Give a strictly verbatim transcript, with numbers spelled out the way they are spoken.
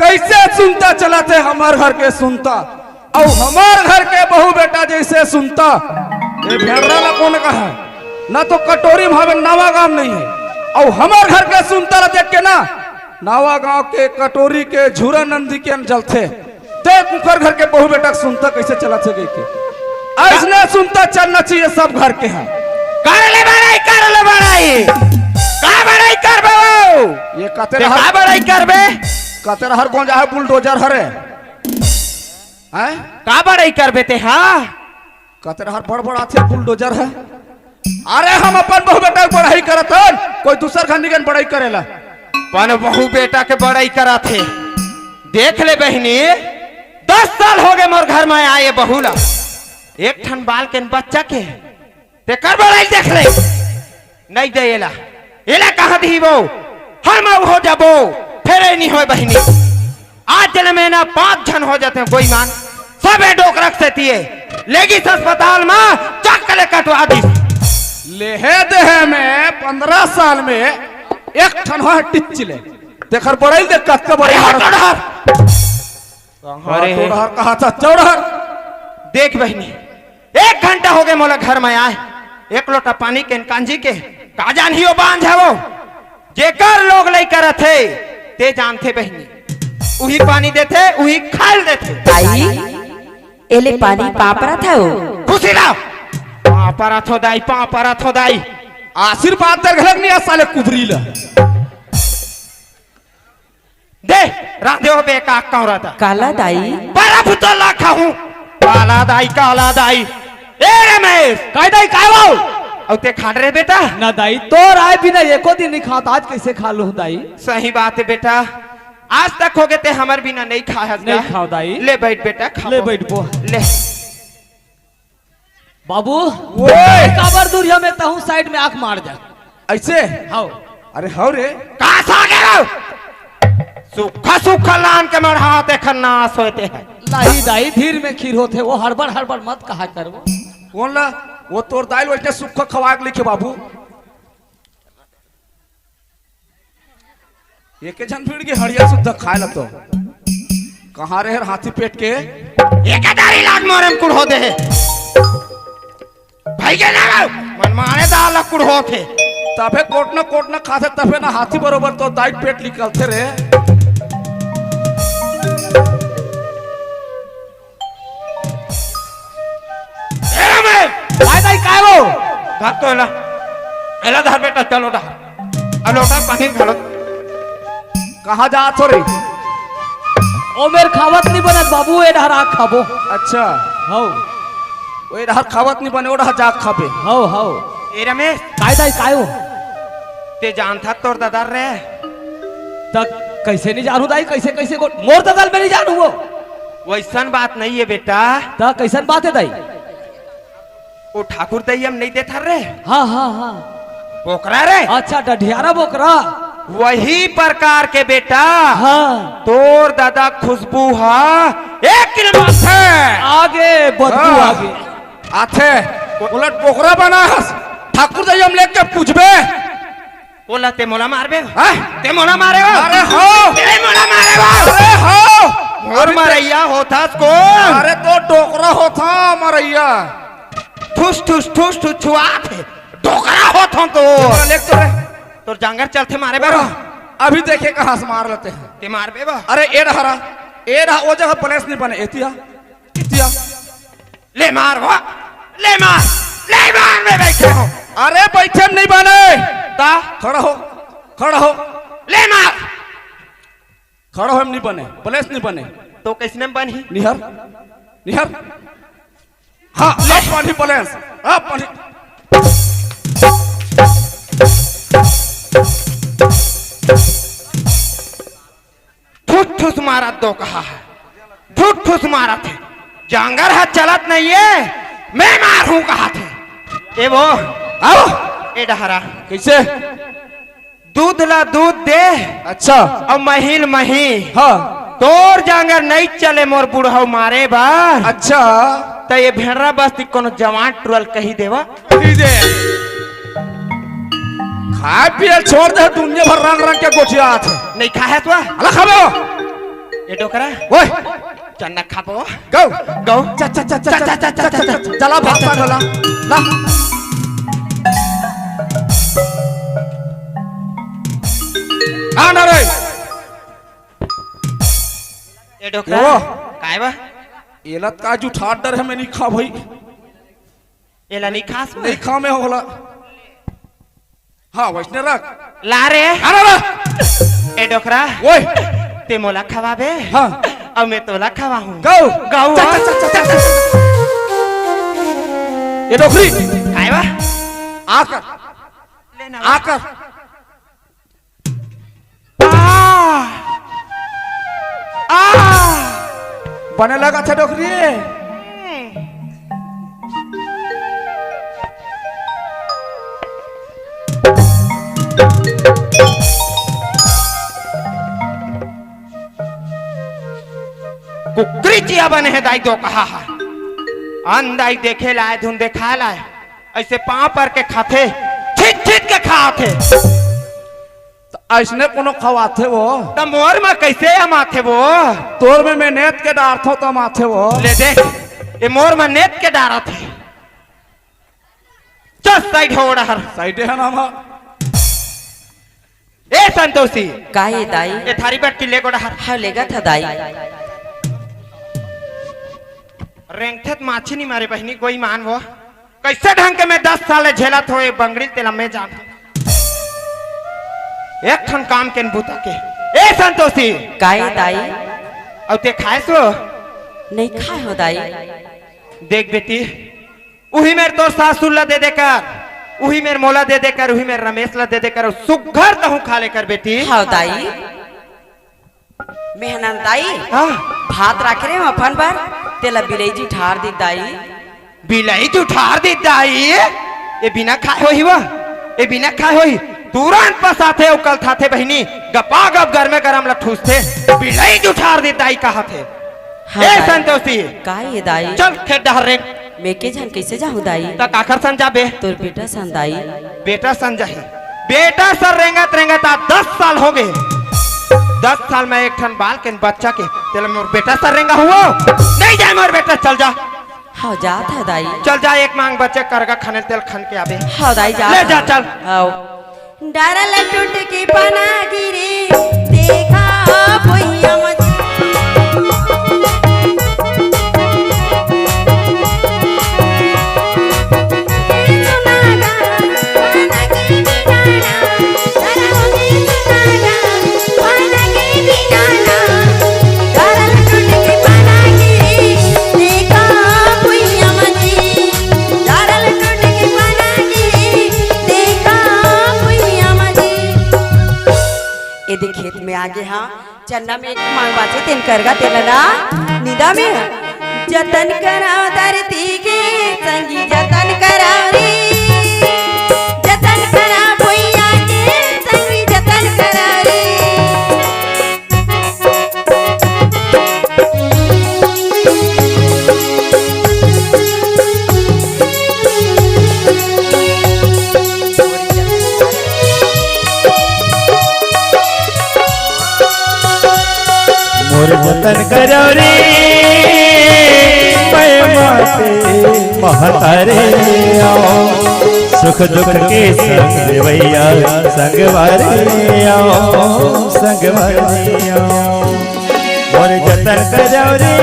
कइसे सुनता चलत हे हमर घर के सुनता, अउ हमर घर के बहू बेटा जइसे सुनता। ये भेड़रा ला कोन कहा? ना तो कटोरी म हवे, नवा गांव नहीं हे। अउ हमर घर के सुनता ला देख के ना, नवा गांव के कटोरी के झूरा नंदी के अन जलथे। ते उंकर घर के बहू बेटा के सुनता कइसे चलत हे कहिके। अइसने सुनता चलना चाहिए सब घर के ह। कर ले बड़ाई, कर ले बड़ाई। का बड़ाई करबे वो? ये कते ते रहर, का बड़ाई करबे? कते रहर गोंजा हे, बुलडोजर हरे। हैं? का बड़ाई करबे ते, हाँ? कते रहर बड़बड़ाथे, बुलडोजर हे। अरे, हम अपन बहू बेटा के बड़ाई करत हन, कोई दूसर घर निकन बड़ाई करेला। अपन बहू बेटा के बड़ाई करत हे। देख ले बहिनी, दस साल होगे मोर घर म आए बहू ला, एक ठन बाल के न बच्चा के, तेकर बड़ाई देख ले। नहीं दे एला, एला कहाँ दिही वो? हम अउ हो जाबो, फेर ए नहीं होय बहिनी। आज जन्म में ना पांच झन हो जाते हैं कोई मान, सबे डोकरा के सेती ए। लेगिस अस्पताल म, चक ले कटवा दिस। लेहे देहे में पंद्रह साल में एक ठन हो टिच्ची ले। तेकर बड़ाई देख कतका बड़ाई अरे मारत। हट डहर। अरे हाँ, हे। तो डहर कहा था, चौड़हर। देख बहिनी, एक घंटा होगे मोला घर म आए, एक लोटा पानी के न कांजी के, का जानही ओ बांझ हे वो, जेकर लोग लइका रथे, ते जानथे बहिनी, उही पानी देथे, उही खाए ल देथे। दाई, एले पानी पाँव परत हव। खुशी ला, पाँव परत हो दाई, पाँव परत हो दाई। आशीर्वाद दे घलक नहीं आ साले कुबरी ला। दे, रांधे हो बेका कौरा दा। काला दाई। बर्फ तो ला खाहूं। काला दाई, काला दाई। ए रमेश। काय दाई, काय वो? अउ ते खात रहे बेटा? ना दाई, तोर आए बिना एको दिन नहीं खात, आज कइसे खा लूं दाई? सही बात हे बेटा, आज तक होगे ते हमर बिना नहीं खाए हस नहीं का? खाव दाई। ले बइठ बेटा, खाबो। ले बइठबो। ले। बाबू, ओए! काबर दूरिहा में तहूं side में आंख मार जा। अइसे? हव। अरे हव रे। का सागे हो? सूखा सूखा लान के मढ़ा ते खन्नास होते हैं। लाही दाई, धीर में खीर होथे, वो हड़बड़ हड़बड़ मत कहा कर वो। कोन ला? वो तोर दाई ल वइसने सूखा खवाए के लिखे बाबू। एके झन भिड़ गे हड़िया सुद्धा खाए ल तो। कहाँ रहे हाथी पेट के? एके दारी लाग मोरे म कुढ़ो दे। भाई के ना, मन माने दाल ल कुढ़ो थे। तभे कोटना कोटना खाथे, तभे ना हाथी बरोबर तो दाई पेट निकलथे रे। ए रमेश! काय दाई, काय वो? धर तो एला। एला धर बेटा, चलो धर। अब लोटा पानी घालो। कहाँ जात हो रे? ओ मेर खावत नहीं बनत बाबू, ए डहर आ खाबो। अच्छा। हव। ओ ए डहर खावत नहीं बने, ओ डहर जा खाबे। हव, हव। ए रमेश! काय दाई, काय वो? ते जानथा तोर ददा ल रे? त कइसे नहीं जानहूं दाई, कइसे, कइसे को-, मोर ददा ल मैं नहीं जानहूं वो? वइसन बात नहीं हे बेटा। त कइसन बात हे दाई? वो ठाकुर दई हम नहीं देथा रे? हाँ, हाँ, हाँ। बोकरा रे? अच्छा, डढियारा बोकरा। वही प्रकार के बेटा। हाँ। तोर ददा खुशबू हा एक किलो आथे। आगे बदबू हाँ। आगे। आथे। उलट बोकरा बना हस। ठाकुर दई हम लेके पूछबे। ओला ते मोला मारबे? हाँ? ते मोला मारे हो? अरे हो। ते मोला मारे हो? अरे हो। मोर मरैया होथस कोन? अरे तो डोकरा होथा मरैया। ठुस, ठुस, ठुस, ठुस छुआत हे। डोकरा होथों तो। ले तो रे। तोर जांगर चलथे मारे बर। अभी देखे कहाँ से मार लेते हैं। ते मारबे बा। अरे ए डहरा, ए डहर ओ जगह place नहीं बने, एतिया, एतिया। ले मार वो, ले मार, ले मार, मैं बैठे हूँ। अरे बैठे में नहीं बने। ता? खड़ा हो, खड़ा हो। ले मार। खड़ा हो, हम नहीं बने, place नहीं बने। तो कइसने में बनही? निहर, निहर। हाँ, ले। अब बनही place, अब बनही। ठुस ठुस मारत दो कहा है, ठुस ठुस मारत हे। जांगर ह चलत नहीं हे, मैं मारहूं कहा थे। ए वो, आओ। ए डहरा। कइसे? दूध ला दूध दे। अच्छा। अउ मही ल मही। हाँ। तोर जांगर नहीं चले मोर बुढ़ऊ मारे बर। अच्छा। त ए भेड़रा बस्ती कोनो जवान टुरा ल कही देवा। कही दे। खाए पिए ल छोड़ दे, दुनिया भर रंग रंग के गोठियाथे। नहीं खाहे तो? अला खाबो। ए डोकरा। ओए। चन्ना खाबो। गौ। गौ। च, च, च, च, च, च, च, च, च, च, चला भात पागल ला। ला। आ ना रे। ए डोकरा। ओ। काय बा? एला का जुठार डर है, मैं नहीं खा भाई। एला नहीं खास में? नहीं खा मैं होला। हाँ, वैसने रख। ला रे। अरे ला। ए डोकरा। ओए। ते मोला खवाबे? हाँ। अब मैं तोला खवाहूँ। गौ। गौ, चल, हाँ। चल, चल, चल, चल। ये डोकरी। काय बा? आकर। लेना। आकर। आ! आ! बने लगा था डोकरी। कुकरी चिया बने हे दाई दो कहा हा। अन दाई देखे लाए धुन देखा लाए। ऐसे पाँव पर के खाथे, छिट छिट के खाथे। त अइसने कोनो खवाथे वो? त मोर म कइसे अमाथे वो? तोर में मेहनत के डारथो त अमाथे वो। ले दे, ए मोर म नेत के डारत हे। चल साइड हो डहर। साइड है ना हम। ए संतोषी। का ये दाई? ए थारी बटकी ले गोड़ा हर। हाँ, लेगा था दाई। रेंगथे त माछी नहीं मारे बहिनी, गोई मान वो। कैसे ढंग के मैं दस साल ले झेलत हो, ए बंगड़ी तेला मैं जान। एक ठन काम के न बूता के। ए संतोषी। का ये दाई? अउ ते खाए सो? नहीं खाए हो दाई। देख बेटी, उही मेर तोर सासुर ला दे देकर, उही मेर मोला दे देकर, उही मेर रमेश ला दे देकर, अउ सुग्घर तहूँ खा लेकर बेटी। हाँ दाई। मेहनन दाई, हाँ। भात राखे रे अपन बर, तेला बिलई जुठार दे दाई। बिलई जुठार दे दाई? ए बिना खाए होही वो? ए बिना खाए होही? तुरंत पसाथे अउ कलथाथे बहिनी, गपा गप गरमे गरम ला ठूसथे। बिलई जुठार दे दाई कहाथे। हाँ ए दाई। संतोषी। का ये दाई? चल खेत डहर रे। मैं के झन कइसे जाहूँ दाई? त काखर सन जाबे? तोर बेटा सन दाई। बेटा सन जाही। बेटा सन रेंगत रेंगत आज दस साल हो गे। दस साल में एक ठन बाल के न बच्चा के, तेला मोर बेटा सन रेंगा हुआ? नहीं जाए मोर बेटा, चल जा। हाँ, जात है दाई। चल जा, एक मांग बच्चे करगा खने तेल खन के आबे। हाँ दाई, जात ले जा, है। चल। हाँ। डारा ल टूट के पना गिरे, देखा भुइयां म एदे खेत में आगे हाँ, चन्ना में एक मांग बाचे, तेन करगा तेला ना निंदा में। जतन करा धरती के संगी, जतन करा रे, जतन करा भुइयां के संगी, जतन करा रे। मोर जतन करव रे, मैं माते महतारे आओ, सुख दुख के संग देवैया, संगवारी आओ, संगवारी आओ। मोर जतन करव रे,